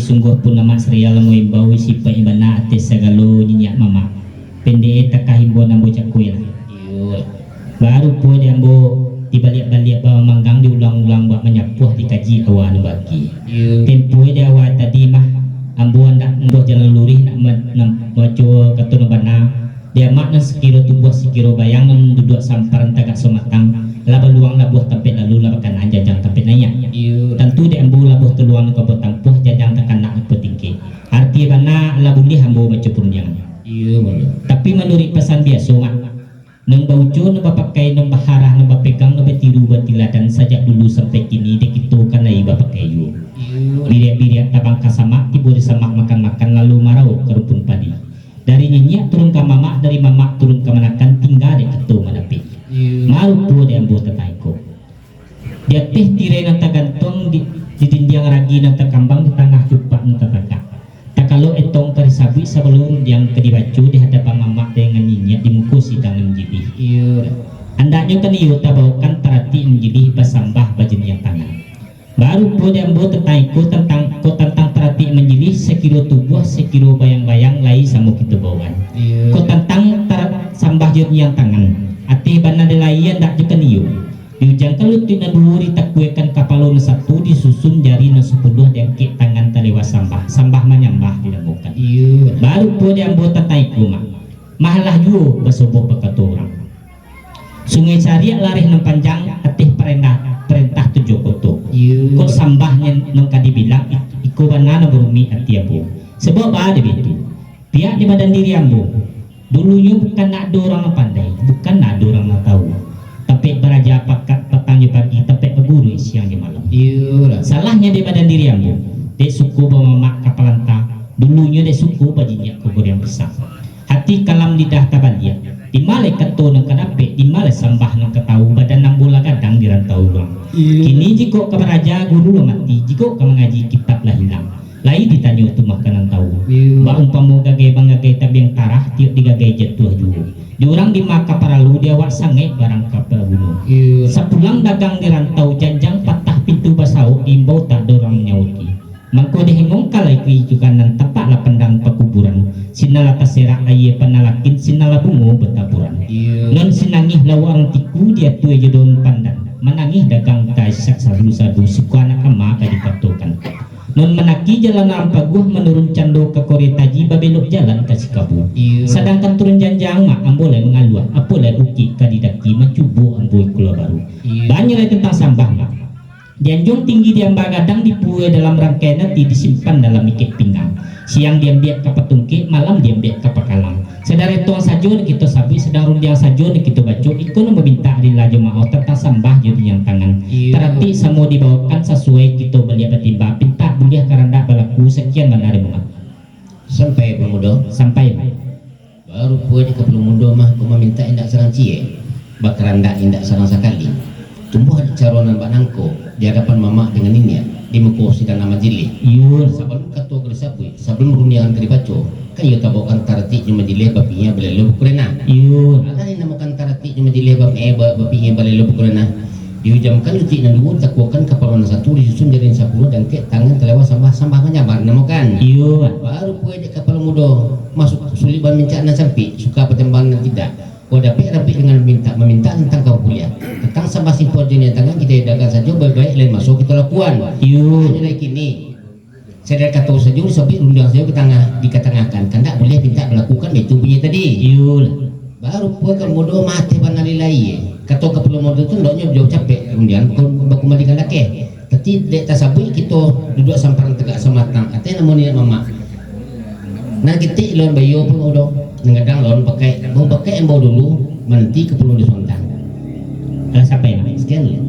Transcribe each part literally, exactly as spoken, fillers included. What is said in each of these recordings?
Sungguahpun Amak Srial maimbau, sipaik bana ateh sagalo niniak mamak. Pendek takah imbau nan bocakui lah. Iyo. Barupo di ambo dibaliak-baliak bamanggang, diulang-ulang buat manyapuah, dikaji awa nan bagi. Iyo. Tempoe di awal tadi mah, ambo andak mambuah jalan luruih nak ma-, nak mambaco kato nan bana. Di amak nan sakiro tubuah sakiro bayang, nan duduak samparan tagak samatang, lah baluang labuah tampek lalu, lah bakanaan janjang tampek naiak. Iyo. Tantu di ambo labuah taluang nan ka ambo tampuah, janjang takanak nan ka ambo tingkek. Arti bana lah buliah ambo baco parundiangan. Iyo, Mak. Tapi manuruik pasan biaso, Mak, nan bauco, nan bapakai, nan baharah, nan bapegang, nan batiru, batiladan, sajak dulu sampai kini, dek kito kan lai bapakai juo. Iyo. Biriak-biriak tabang ka samak, tibo di samak makan-makan, lalu marawo ka rumpun padi. Dari niniak turun ka mamak, dari mamak turun ka manakan, tingga dek kito manapik. Iyo. Marupo di ambo tantang iko. Di ateh tirai nan tagantuang, di, di dindiang ragi nan takambang, di tangah cupak nan tatagak. Takalo etong ka disabuik, sabalun rundiang ka dibaco, di hadapan mamak dengan niniak, di muko sidang nan majilih. Iyo. Andaknyo kan iyo tabaokan taratik nan majilih, basambah bajaniang tangan. Barupo di ambo tantang iko, tantang, ko tantang taratik manjilih, sakiro tubuah, sakiro bayang-bayang, lai samo kito baokan. Iyo. Ko tantang tar-, sambah jo niang tangan, ateh bana di lai, andak jo kan iyo. Diujangkan lutuik nan duo, ditakuakan kapalo nan satu, disusun jari nan sapuluah, diangkek tangan talewa sambah, sambah manyambah dinamokan. Iyo. Barupo di ambo tantang iko, Mak. Mahalah juo basoboh bakato urang. Sungai Sariak lareh nan panjang, ateh parentah, parentah tujuah koto. Iyo. Kok sambahnyo nan ka dibilang, ik-, iko bana nan barumik ati ambo. Sabab baa dek baitu? Pihak di badan diri ambo, dulunyo bukan ndak ado urang nan pandai, bukan ndak ado urang nan tahu. Tampek baraja pakat patang jo pagi, tampek baguru siang jo malam. Iyo lah. Salahnyo di badan diri ambo, dek suko bamamak ka palanta, dulunyo dek suko bajinjiak ka guriang pisang. Hati kalam lidah tabaliak, di ma lai kato nan ka dapek, di ma lai sambah nan ka tahu, badan ambo lah gadang di rantau urang. Iyo. Kini jikok ka baraja, guru lah mati, jikok ka mangaji, kitab lah ilang. Lai ditanyo tu mah ka nan tahu. Iyo. Baumpamo gagai manggagai tabiang tarah, tiok digagai jatuah juo. Di urang di ma ka paralu, di awak sangaik barang ka baguno. Iyo. Sapulang dagang di rantau, janjang patah pintu basauk, diimbau tak ado urang manyauti. Mangko dihengongkan lai kiri jo kanan, tampaklah pandang pakuburan. Sinan lah taserak aia panalakin, sinan lah bungo bataburan. Iyo. Non sinangih lah urang tiku, diatuai jo daun pandan. Manangih dagang ka isak sabu-sabu, suko anak ama ka dikatokan. Non manaki jalan nan paguah, manurun cando ka Kore Taji, babelok jalan ka Sikabu. Iyo. Sadangkan turun janjang, Mak, ambo lai mangaluah, apo lai ukik ka didaki, mancubo ambo iko lah baru. Iyo. Banyak lai tantang sambah, Mak. Dianjuang tinggi, diamba gadang, dipuai dalam rangkaian ati, disimpan dalam ikek pinggang. Siang diambiak ka patungkek, malam diambiak ka pakalang. Sadang retong sajo nan kito sabuik, sadang rundiang sajo nan kito baco, iko nan bamintak rila jo maoh, tantang sambah jo niang tangan. Iyo. Taratik samo dibaokan, sasuai kito baliak batimba, pintak buliah karandak balaku, sakian bana dek Muhammad. Sampai, Pak Mudo? Sampai. Barupo dek Kapalo Mudo mah, ko mamintak indak sadang ciek, bakarandak indak sadang sakali. Tumbuah dek caro nan bak nangko, di adapan mamak dengan niniak, di muko sidang nan majilih. Iyo. Sabalun kato ka disabuik, sabalun rundiangan ka dibaco, kan iyo tabaokan taratik jo majilih, bapinyiak balelo bakurenah. Iyo. Alah dinamokan taratik jo majilih, bap-, eh, ba-, bapinyiak balelo bakurenah. Diujamkan lutuik nan duo, ditakuakan kapalo nan satu, disusun jari nan sapuluah, diangkek tangan talewa sambah, sambah manyambah dinamokan. Iyo. Barupo dek Kapalo Mudo, masuak sulik bamincak nan sampik, suka batembang nan tidak. Kok dapek rapik dengan mamintak, mamintak tantang ka bakuliah. Tantang sambah simpua jo niang tangan, kito edakan sajo, baiak-baiak lain maso kito lakuan. Iyo. Hanyo lai kini. Sadang kato sajo disabuik, rundiang sajo ka tangah, dikatangahkan. Kandak buliah pintak balakukan, baitu bunyi tadi. Iyo lah. Barupo Kapalo Mudo mati bana lai. Kato Kapalo Mudo tu ndoknyo jo capek, rundiang baku-, bakumbalikan lakeh. Tapi dek tasabuik kito duduak samparan tagak samatang, ateh namo niniak mamak. Nan kitik lawan baiyo pun udah, nan gadang lawan pakai. Bau pakai imbau dulu, mananti kapalo di suantang. Alah sampai, Mak. Sakian lah.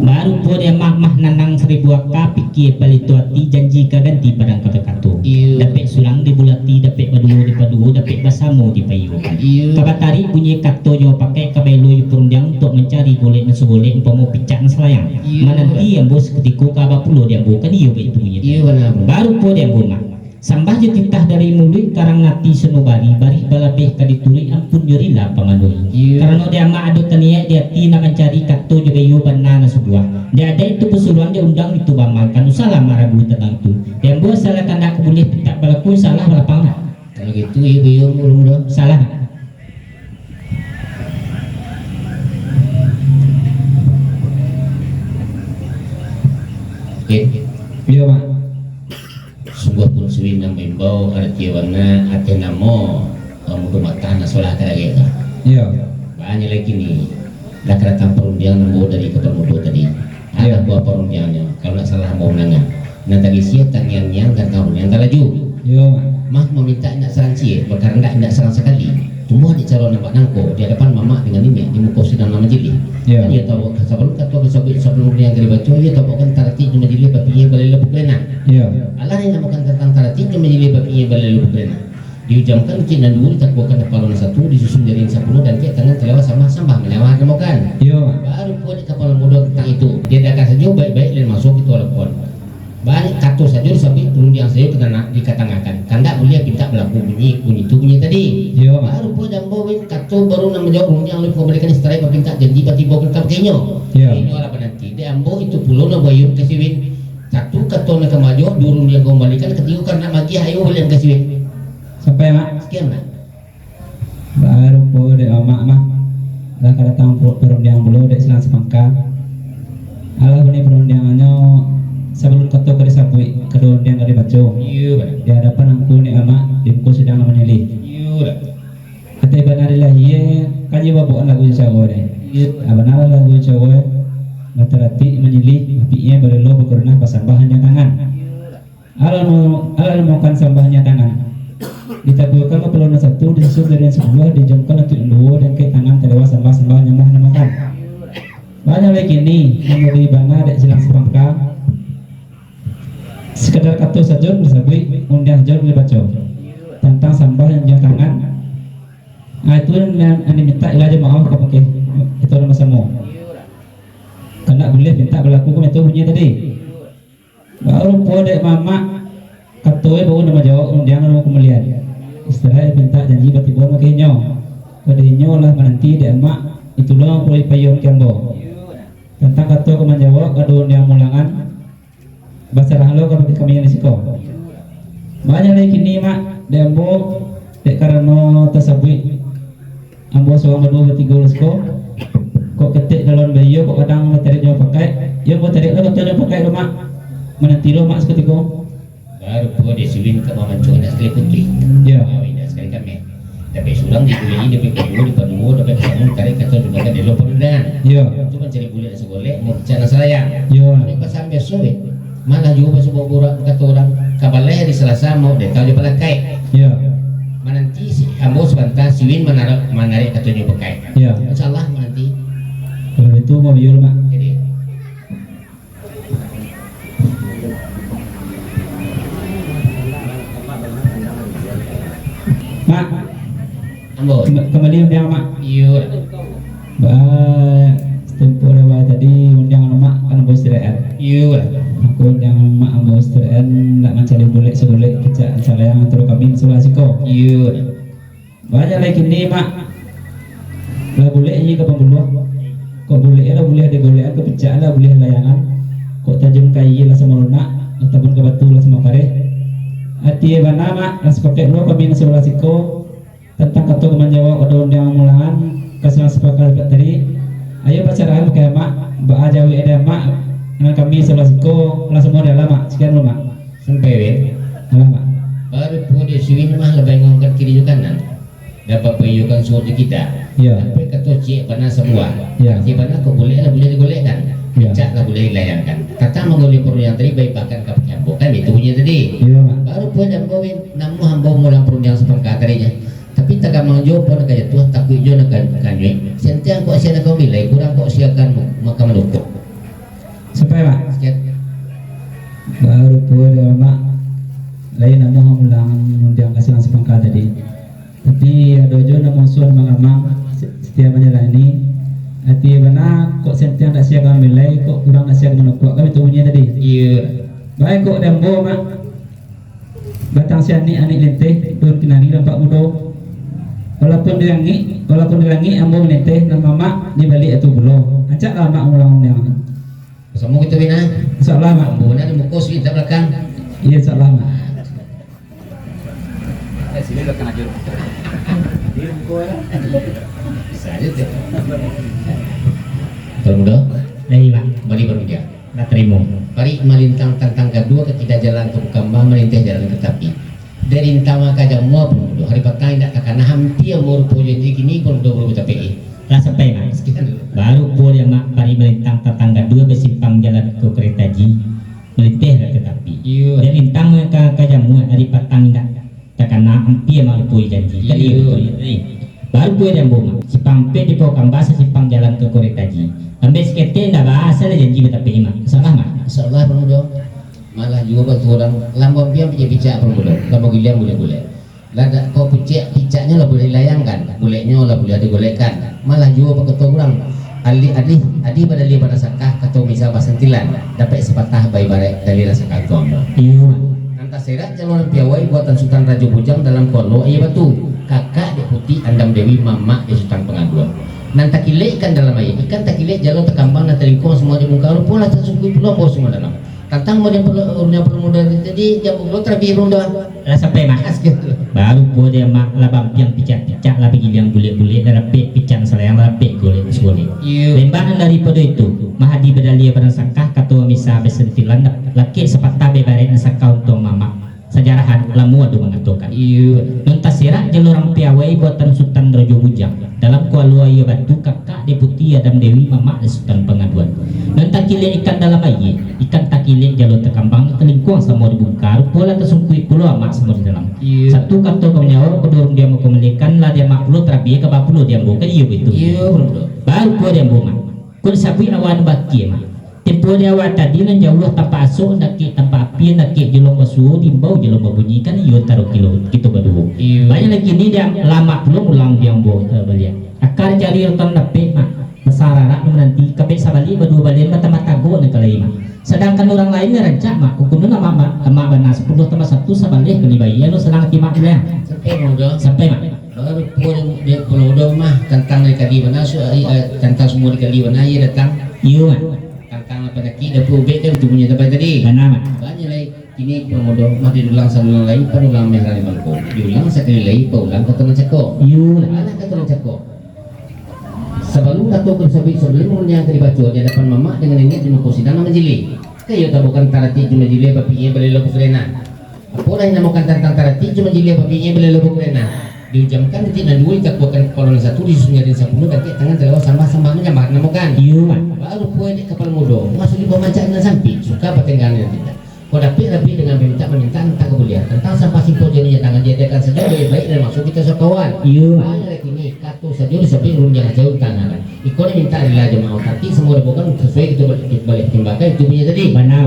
Barupo dek Mak mah nanang saribu aka, pikia palito ati, janji ka ganti padang kato-kato. Iyo. Dapek surang dibulati, dapek baduo dipaduo, dapek basamo dipaiyokan. Iyo. Ka batarik bunyi kato jo pakai, ka baelo jo parundiang, untuak mancari golek nan sagolek, umpamo picak nan salayang. Iyo. Mananti ambo sakutiko, ka bapulo di ambo, kan iyo baitu bunyi. Iyo, bana. Barupo dek ambo, Mak. Sambah jo titah dari muluik, karang ati sanubari, barih balabeh ka dituruik, ampun jo rila pamanuhi. Iyo. Karano di amak ado taniaik di ati, nak mancari kato jo baiyo bana nan sabuah. Di adaik tu basuruan, di undang itu baamalkan, usahlah maragu tantang tu. Di ambo salah kandak ka buliah pintak balaku, usahlah balapang nak. Kalau gitu, iyo baiyo urang mudo. Salah nak. Oke. Iyo, Mak. Sungguahpun Suwin nan maimbau, arati bana ateh namo, eh, Mudo Matah nan solah ka dagek tu. Iyo. Banyak lagi ni. Lah ka datang parundiang nan bawa dari Kapal Mudo tadi. Iyo. Alah buah parundiangnyo, kalau ndak salah ambo mandanga. Nan tagisiah tangiang-ngiang tantang rundiang talaju. Iyo, Mak. Mah mamintak indak sarancie, bakarandak indak sarang sakali. Tumbuah di caro nan bak nangko, di adapan mamak dengan niniak, di muko sidang nan majilih. Iyo. Kan iyo tabaok sabalun kato ka sabuik, sabalun rundiang ka dibaco, iyo tabaokan taratik jo majilih, bapinyiah balelo bakulenang. Iyo. Alah dinamokan tantang taratik jo majilih, bapinyiah balelo bakulenang. Diujamkan lucuik nan duo, ditakuakan kapalo nan satu, disusun jari nan sapuluah, dangkek tangan talawa sambah-sambah manyawah namokan. Iyo, Mak. Baru pulo dek Kapalo Mudo tantang itu. Diadakan sajo baik-baik, lain maso kito lakukan. Banyak kato sajo disabuik, rundiang sajo dikatangahkan. Kandak buliah pintak balaku, bunyi, bunyi tu bunyi tadi. Iyo, Mak. Baru pulo dek ambo, Win, kato baru nan manjawab rundiang, lalu kumbalikan istirahat, bapintak janji, batibo ka pakai inyo. Iyo. Inyo lah mananti. Dek ambo itu pulo nan baiyun ka si Win. Satu kato nan ka manjawab, duo rundiang ka kumbalikan, katigo karano magiah, ayo buliah ka si Win. Sampai, Mak. Sakian, Mak. Baru pulo dek mamak mah, lah ka datang pu-, parundiang pulo dek silang sapangka. Alah bunyi parundiangannyo, sabalun kato ka disabuik, kato rundiang ka dibaco. Iyo, bana. Di adapan angku dek mamak, di muko sidang lah manyilih. Iyo, bana. Ateh bana dilahia, kan iyo babaoan lagu jo caro ni. Iyo. Ah, bana lah lagu jo caro, bataratik manyilih, bapinyiah balelo bakulenang, basambah jo tangan. Iyo, bana. Alah mo-, alah namokan sambah nyo tangan. Ditakuakan kapalo nan satu, disusun jari nan sapuluah, dijamkan lucuik nan duo, dangkek tangan talawa sambah-sambah nyamuah namokan. Banyak lai kini, namuah di bana dek silang sapangka. Sakadar kato sajo disabuik, rundiang sajo dibaco. Tantang sambah nyo tangan. Ah, itu nan, nan dimintak ilah jo maaf ka pakai. Itu nan basamo. Kandak buliah pintak balaku, kan itu bunyi tadi. Baru pulo dek mamak, kato e baru nan manjawab rundiang nan kumbalian. Istirahat pintak janji batibo ka inyo. Pado inyo lah mananti dek amak, itu lo nan pulo dipaiyun ka ambo. Tantang kato ka manjawab, kato rundiang mulangan, basarah lo kabake kami nan di siko. Banyak lai kini, Mak, dek ambo, dek karano tasabuik. Ambo surang baduo batigo lah siko. Kok ketek dalam baiyo, kok kadang batarik jo mupakaik. Iyo, ambo tarik lo kato jo mupakaik lo, Mak. Mananti lo, Mak, sakutiko. Baru pulo dek si Win ka mamancuang indak sakali putuih. Iyo. Mawi indak sakali kameh. Dapek surang dibulek-i, dapek baduo dipaduo, dapek basamo ditarik, kato jo mupakaik dek lo parundiangan. Iyo. Tu mancari bulek nan sagolek, mancari nan salayang. Iyo. Dek pasan biaso, Win. Malah juo basuo burak kato urang, ka baleh ari Salasa, mau dek tau jo palakaik. Iyo. Mananti si, ambo sabanta, si Win manarok, manarik katonyo pakai. Iyo. Insyaallah mananti. Kalau itu, mau biul, Mak. Jadi. Mak. Ambo. Kemba-, kembali undiang, Mak. Iyo. Ba, setempo dek awak tadi, undiang Mak kan ambo istirahat. Iyo. Mako undiang Mak ambo istirahat, ndak mancari bulek sagolek, picak salayang antaro kami sabalah siko. Iyo. Banyak lai kini, Mak. Lah bulek inyo ka pambuluah. Kok bulek lah buliah digolekan, kok picak lah buliah layangan. Kok tajun ka aia lah samo lunak, lah tabun ka batu lah samo kareh. Ati bana, Mak, lah sapakaik pulo kami nan sabalah siko. Tantang kato ka manjawab ado undiang mulangan, ka silang sapangka tadi. Ayo basarah ka Amak, baa jawek dek Amak, nan kami sabalah siko, lah samo dek Amak, sakian dulu, Mak. Sampai, Win? Alah, Mak. Baru pulo dek si Win mah lah baingongkan kiri jo kanan. Dapat baiyokan suok jo kida. Iyo. Sampai kato ciek bana sabuah. Iyo. Ciek bana kok bulek lah buliah digolekkan. Iyo. Picak lah buliah dilayangkan. Tantang manggaleh parundiangan tadi, baik bahkan ka pakai ambo. Kan itu bunyi tadi. Iyo, Mak. Baru pulo dek ambo, Win, namuah ambo mulang parundiangan sapangka tadi nyo. Tapi tagamang juo pun ka jatuah, takuik juo nan ka, ka nyuik. Sentiang kok sia nan ka mamilai, kurang kok sia ka makan mandukuk. Sampai, Mak? Sakian. Baru pulo dek Amak, lai namuah mulang undiang ka silang sapangka tadi. Tapi ado juo nan musuah mangamang, satiok manjalani. Ati bana, kok sentiang dak sia ka mamilai, kok kurang dak sia ka mandukuk, kan itu bunyi tadi. Iyo. Baik, kok dek ambo, Mak. Batang sianik anik lenteh, daun kinari nampak mudo. Walaupun di langik, walaupun di langik ambo malenteh, nan mamak di baliak atu pulo. Rancaklah amak mulang rundiang. Samo kito, Bina. Insyaallah, Mak. Ambo nak di muko, sudah balakang. Iya, insyaallah, Mak. Eh, sini balakang aja. Bisa aja tu. Tuan Mudo? Iya, Mak. Bali baru dia. Nak tarimo. Parik malintang tantang gadua, ka kida jalan ka Bukambang, malinteh jalan ka tapi. Dari Intama ka Jamua pun mudo, hari patang indak takana, hampia mau rupo jadi kini pun mudo baru batapek, eh. Lah sampai, Mak. Sekian dulu. Baru pulo dia, Mak, parik malintang tantang gadua, basimpang jalan ka Keretaji, malinteh lah ka tapi. Iyo. Dari Intama ka, ka Jamua, hari patang indak takana, hampia mau rupo janji. Kan iyo, iyo, betul, ya, eh. Baru pulo dia ambo, Mak. Simpang ampek di Pokamba, sasimpang jalan ka Keretaji. Ambek saketek indak baasa lah janji batapek, Mak. Salah, Mak. Salah, Bang Udo. Malah juo batu urang, lambang pian picak-picak pun buliah, lambang giliang buliah-buliah. Lah dak ko picak-picaknyo lah buliah dilayangkan, buleknyo lah buliah digolekkan. Malah juo bakato urang, alih, adih, adih badalia baransakah, kato misa basentilan, dapek sapatah baibarat dalia ransakah tu ambo. Iyo. Nan taserak jalua nan piawai buatan Sutan Rajo Bujang dalam kualo aia batu, kakak dek Puti Andam Dewi, mamak dek Sutan Pangaduan. Nan takilek ikan dalam aia, ikan takilek jalua takambang, nan talingkuang samua dibungka, rupo lah tasungkuik pulo ambo samua dalam. Tantang model perlu, model perlu model tadi, jam dua belas terlebih ronda. Lah sampai, Mak. Baru pulo dia, Mak, lah bampiang picak-picak, lah bagiliang bulek-bulek, lah rapek picak salayang, lah rapek golek-golek. Iyo. Lembah nan daripado itu, Mahadi badalia baransakah, kato misa basentilan, lakek sapatah baibarat nan saka untuang mamak. Sajarahan lamo ado mangatokan. Iyo. Nan taserak jalua nan piawai buatan Sutan Rajo Bujang. Dalam kualo aia batu, kakak dek Puti Andam Dewi, mamak dek Sutan Pangaduan. Nan takilek ikan dalam aia, ikan takilek jalua takambang, talingkuang samua dibungka, rupo lah tasungkuik pulo amak samua di dalam. Iyo. Satu kato ka manyawa, kadua rundiang ka mamuliekan, lah di amak pulo tarabia, kaba pulo di ambo, kan iyo baitu? Iyo, baitu. Baru pulo di ambo, Mak. Kok disabuik awak nan bakia, Mak. Tempo di awak tadi nan jauah tampak asok, dakek tampak api, dakek jalua basuo, diimbau jalua babunyi, kan iyo antaro kilo kito baduo. Iyo. Banyak lagi ni di am-, lamak pulo mulang di ambo, eh, baliak. Aka dicari urang dapek, Mak. Basararak nan mananti, kapek sabaliak baduo balian, batambah tagok nan ka lai, Mak. Sadangkan urang lain nan rancak, Mak. Kukunun amak, Mak, amak bana sapuluah tambah satu sabaleh kali bayi, anu sanang ati Mak baliak. Sampai, Mak, udah. Sampai, Mak. Baru pulo di Pulau Udo mah, tantang dari kali bana, su-, ai, ai, tantang sumua di kali bana, iyo datang. Iyo, Mak. Tantang panyakik dapur ubek kan itu punyo sampai tadi. Bana, Mak. Banyak lai. Kini Pulau Udo mah diulang saulang lai, panulang merah di mangko. Diulang sakali lai, paulang kato nan cako. Iyo, Mak. Alah kato nan cako. Sabalum kato ka disabuik, sabalum rundiang ka dibaco, di adapan mamak dangan niniak di muko sidang nan majilih. Kayo tabokan taratik jo majilih, bapikia balelo bakurena. Apo lah dinamokan tantang taratik jo majilih, bapikia balelo bakurena. Diujamkan titik nan duo, ditakuakan kapalo nan satu, disusun jari nan sapuluah, dakek tangan talawa sambah-sambah manyambah, dinamokan. Iyo, Mak. Baru pulo dek kapalo mudo, masuak di pamancak nan sampik, suka batenggang nan tindak. Kok dapek rapi dangan mamintak-mamintak nan tak ka buliah. Tantang sampah simpul jo minyak tangan diadakan sajo, baiak-baiak dalam maksud kito sakawan. Iyo. Hanya kini, kato sajo disabuik rundiang sajo tangan. Iko dimintak rila jo maoh, tapi samua dibokan sasuai kito baliak, baliak patimbangkan itu punyo tadi. Bana.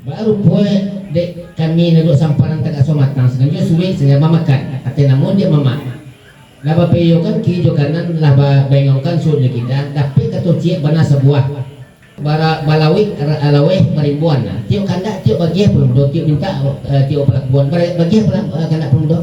Baru pulo dek kami nan duduak samparan tagak suah matang, sangajo suwek, sangajo mamakan. Ateh namo diak mamak. Lah bapayokan kiri jo kanan, lah ba-, baengongkan suok jo kida, dapek kato ciek bana sabuah. Bara-, balawik, ra-, laweh marimbuan. Tiok kandak, tiok bagiah Pulau Udo, tiok mintak, eh, tiok palakuan. Bara-, bagiah pala-, eh, kandak Pulau Udo.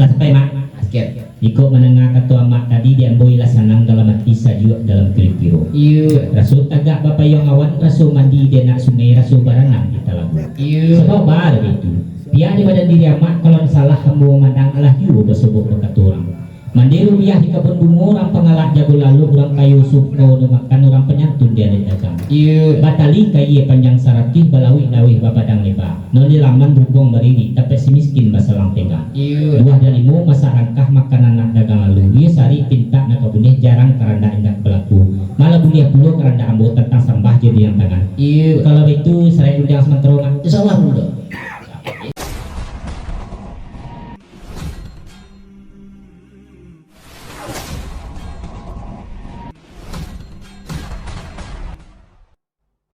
Lah sampai, Mak. Sekian. Jikok mandanga kato amak tadi, di ambo lah sanang dalam ati, sajuak dalam kiro-kiro. Iyo. Raso tagak bapayuang awan, raso mandi di anak sungai, raso baranang di talago. Iyo. Sabab baa baitu. Pihak di badan diri amak, kalau salah ambo mamandang, alah juo basobok bakato urang. Mandi rubiah di kabun bungo, urang pangalak jago lalok, urang kayo sukau nyo makan, urang panyantun di alek dagang. Iyo. Batali kaia panjang saratuih, balawik laweh bapadang leba. Nan di laman rubuang bariri, tapek si miskin basalang tenggang. Iyo. Buah dalimo masak rangkah, makan anak dagang lalu. Iyo sarik pintak nak ka buneh, jarang karandak indak balaku. Malah buliah pulo karandak ambo tantang sambah jo riang tangan. Iyo. Kalau baitu, sarai rundiang samantaro, Mak. Insyaallah, Bunda.